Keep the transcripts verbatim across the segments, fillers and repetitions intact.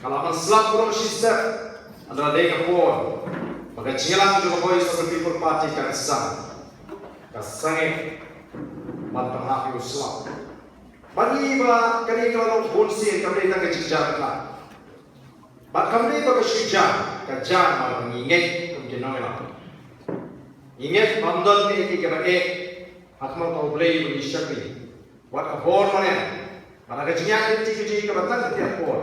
Ka la pynslap baroh shi step. Hynrei dei ka por ba ka jingïalang jong ka Voice of the People Party kan sdang. Ka sangeh ban pynhap ïa u slap. Bad ngi ba kane ka long bun sien kam dei tang ka jingjar ka. Bad kam dei ba ka shu jar, ka jar ba ngi ngeit kum ki nongïalam. Ngi ngeit ba ym don kaei kaei kaba eh ha khmat U Blei ba ngi shakri. Wat ka bor mane. Bad ka jingïaid lynti ka jong ngi kaba tang ka por,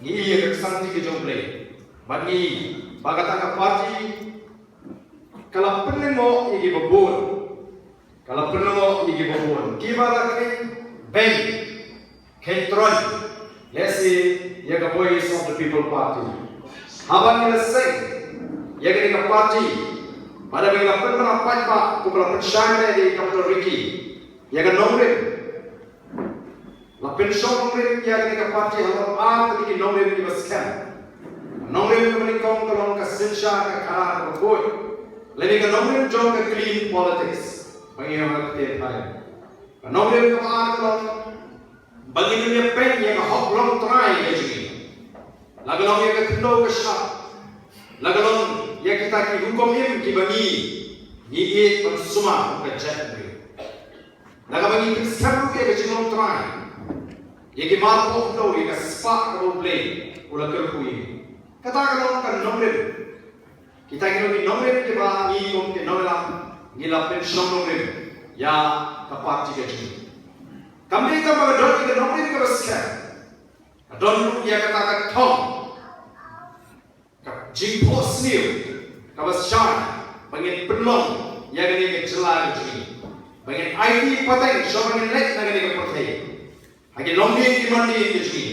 ngi ïa ka ksang ti ka jong U Blei. Bad ngi ba kata ka party ka la pynlyngngoh ïa ki babun. Ka la pynlyngngoh ïa ki babun. Kiba la kheiñ beiñ, kheiñ troiñ lehse ïa ka Voice of the People Party. Haba ngi la seng ïa kane ka party, bad haba ngi la pynbna paidbah kumba la pynshai ïa ka Doctor Ricky, ïa ka nongrim. La pynshong nongrim ïa kane ka party halor ar tylli ki nongrim kiba skhem. Nongrim kaba nyngkong ka long ka synshar ka khadar kaba khuid, lane ka nongrim jong ka clean politics. Ba ngi ong ha ka ktien Thailand. Ka nongrim kaba ar ka long ba ngin ym ïa peit ïa ka hok longtrai ka jong ngi, la ka long ïa ka khyndew ka shyiap, la ka long ïa kita ki rukom im kiba ngi, ngi ïeit ban sumar kum ka jaitbynriew. Na kaba ngi pynskhem ruh ïa ka jinglong trai, ïa ki marpoh khyndew, ïa ka spah kaba U Blei u la kyrkhu ïa ngi. Kata ka long ka nongrim. Kita ki long ki nongrim kiba ngi kum ki nongïalam ngi la pynshong nongrim ïa ka party ka jong ngi. Kam dei tang ba ka don ïa ka nongrim kaba skhem, ka don ruh ïa kata ka thong, ka jingphohsniew kaba shai ba ngin pynlong ïa kane ka jylla ka jong ngi, ba ngin aiti pateng shuwa ba ngin leit na kane ka pyrthei ha ki longdien ki mandien ka jong ngi,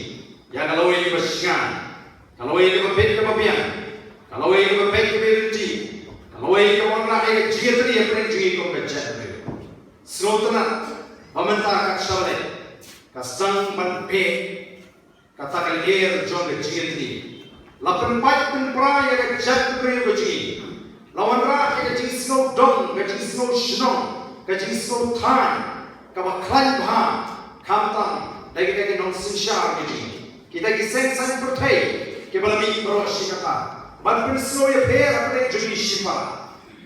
ïa ka lawei kaba shngaiñ, ka lawei kaba bit kaba biang, ka lawei kaba beit kaba irit, ka lawei kaba wanrah ïa ka jingïatreilang jong ngi kum ka jaitbynriew. Sngewtynnat ba mynta kat shaba leit ka sdang ban beh kata ka lyer jong ka jingïatreilang. La pynpait pynpra ïa ka jaitbynriew ka jong ngi. La wanrah ïa ka jingsngew dong, ka jingsngew shnong, ka jingsngew thaiñ kaba khlaiñ bha, khamtam da kita ki nongsynshar ka jong ngi, kita ki seng saiñ pyrthei kiba la mih baroh shi katta ban pynsngew ïapher hapdeng jong ngi shipara.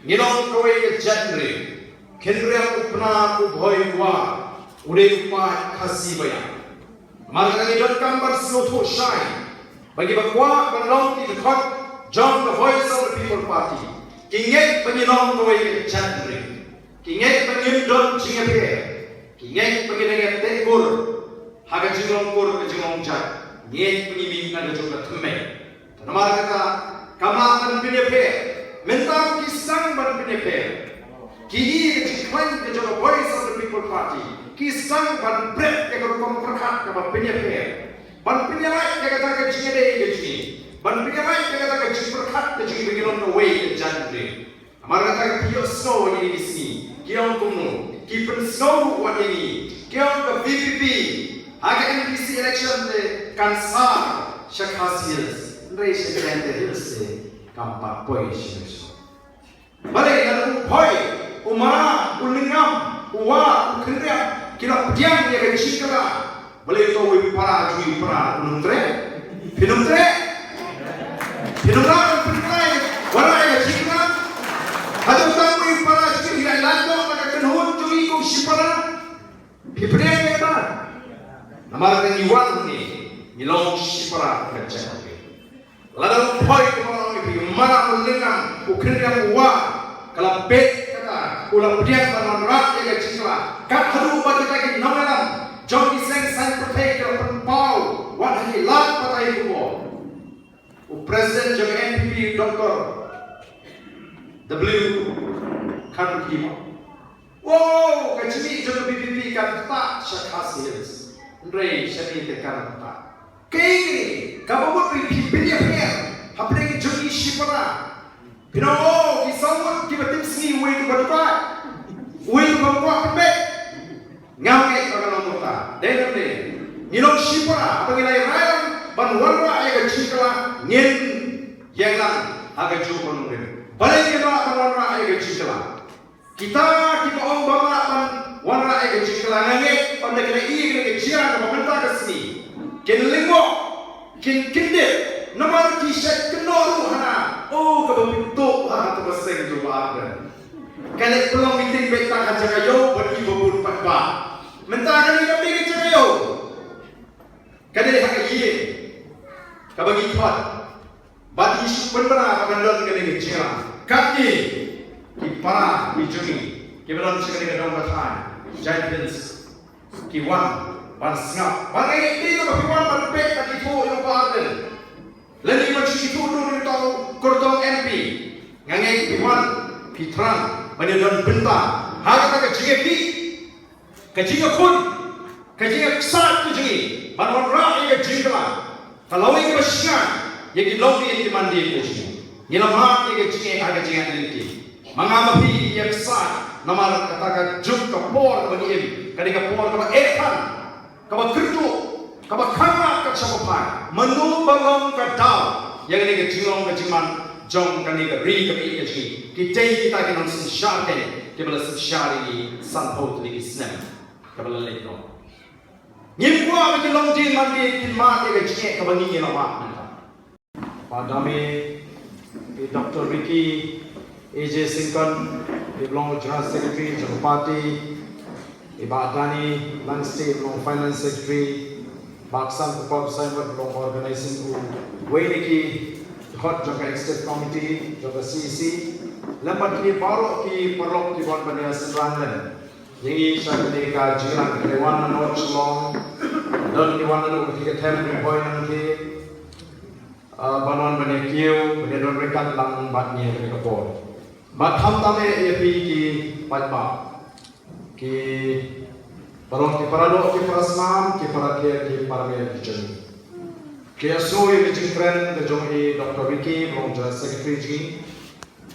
Ngi long kawei ka jaitbynriew. Khynriam u Pnar, u Bhoi u War, u dei u paid Khasi ba ïap. Namar kata ngi donkam ban sngewthuh shai ba kiba kwah ban long ki dkhot jong ka Voice of the People Party ki ngeit ba ngi long kawei ka jaitbynriew. Ki ngeit ba ngim don jingïapher. Ki ngeit ba ngi dang ïateh kur ha ka jinglong kur ka jinglong jait. Ngeit ba ngi mih na ka jong ka thymmei. Namar kata, kam lah ban pynïapher. Mynta ki sdang ban pynïapher. Ki ïa ka jingkhlaiñ ka jong ka Voice of the People Party. Ki sdang ban bret ïa ka rukom pyrkhat kaba pynïapher, ban pynïalait ïa kata ka jingïadei ka jong ngi, ban pynïalait ïa kata ka jingpyrkhat ka jong ngi ba ngi long kawei ka jaitbynriew. Namar kata ka phi ïohsngew ïa kine ki sngi ki ong kumno, ki pynsngew ruh wat ïa ngi, ki ong ka V P P ha ka M D C election te kan sar sha Khasi Hills, hynrei sha Jaintia Hills te kam pat poi shuh shuh. Balei lada u Bhoi, u Mara, u Lyngngam, u War, u Khynriam ki la pdiang ïa ka jingkylla, balei uta uwei u para jong ngi u para un ym treh? Phin ym treh? Phin ym lah ban pynkylla, wanrah ïa ka jingkylla? Hato uta uwei u para jong ngi u la lait noh na ka kynhun jong ngi kum shipara? Phi pdiang ïa ka? Namar ka ngi wan hangne ngi long shipara ka jaitbynriew. Lada u Bhoi kumba la ong ïa phi, u Mara, u Lyngngam, u Khynriam, u War, ka la beh kata, u la pdiang ban wanrah ïa ka jingkylla. Kat haduh ba kita ki nongïalam jong ki seng saiñ pyrthei ki la pynpaw wat ha ki lad pathai khubor. U President jong ka N P P, Doctor W Khartoukhy, u ong, wow, ka jingmih jong ka V P P kan ktah sha Khasi Hills, hynrei shane te kan ktah. Kaei kane kaba mut ba phi pynïapher hapdeng jong ngi shipara? Phi ong, oh, ki saw ngut kiba tim sngi, uwei uba duwai, uwei uba kwah pynbeit. Ngam ngeit ba ka long kumta. Dei ne em dei? Ngi long shipara, haba ngi la ïa rai lang ban wanrah ïa ka jingkylla, ngin ïeng lang ha kajuh ka nongrim. Balei ngim lah ban wanrah ïa ka jingkylla? Kita kiba ong ba ngim lah ban wanrah ïa ka jingkylla, nga ngeit ynda ki la ïohi ïa kane ka jia kaba mynta ka sngi, kin lyngngoh, Kin kyndit namar ki shait kynnoh ruh hana. O, kaba pyntuh ha kaba seng jong Bah Ardent. Ka leit pynlong meeting beit tang ha jaka ïew bad i ba bun paidbah. Mynta kane ka dei ka jaka ïew. Ka dei ha ka ïing kaba ngi khot. Bad ngi shu pynbna ka ban don kane ka jingïalang. Katne ki para ki jong ngi kiba don sha kane ka dong ka thaiñ Jaintia Hills. Ki wan ban sngap. Ban ngeit ïa kaba ki wan ban peit bad ithuh ïa u Bah Ardent. Lane ban shu ithuh dur ïa uta u kyrtong M P. Nga ngeit ki wan ki thrang ban ïadon bynta ha kata ka jingïakhih, ka jingïakhun, ka jingïaksaid ka jong ngi ban wanrah ïa ka jingkylla. Ka lawei kaba shngaiñ ïa ki longdien ki mandien ka jong ngi. Ngi la mad ïa ka jingeh ha ka jingïaid lynti. Ma nga ma phi ïaksaid namar kata ka juk ka por kaba ngi im ka dei ka por kaba eh than, kaba kyrduh, kaba khanglad kat shaba phai. Mano ba long ka daw ïa kane ka jinglong ka jingman jong kane ka ri kaba ïeit ka jong ngi? Kitei kita ki nongsynshar keiñ kiba la synshar ïa ngi sanphew tylli ki snem kaba la leit noh. Ngim kwah ba ki longdien mandien kin mad ïa ka jingeh kaba ngi ngi la mad mynta. Bah Dame, i Doctor Ricky, A J Syngkon, i ba long General Secretary jong ka party, i Bah Danny Langstay, i ba long Finance Secretary, Bah Ksan Kpor Saiwat, i ba long Organizing, uwei na ki dkhot jong ka Executive Committee jong ka C E C, lem bad kine baroh ki paralok ki wan ban ïasynran lem ïa ngi sha kane ka jingïalang. Ki wan naduh Shillong, don ki wan naduh ki, ka them Ri Bhoi Nangkhie, ah, ban wan ban ïakiew, ban ïadon ryngkat lang bad ngi ha kane ka por. Bad khamtam eh ïa phi ki paidbah, ki para, ki para doh, ki para snam, ki para kher, ki para miet ki jong ngi. Ki ïasngew ïa ka jingkren ka jong i Doctor Ricky, ba long General Secretary jong ngi.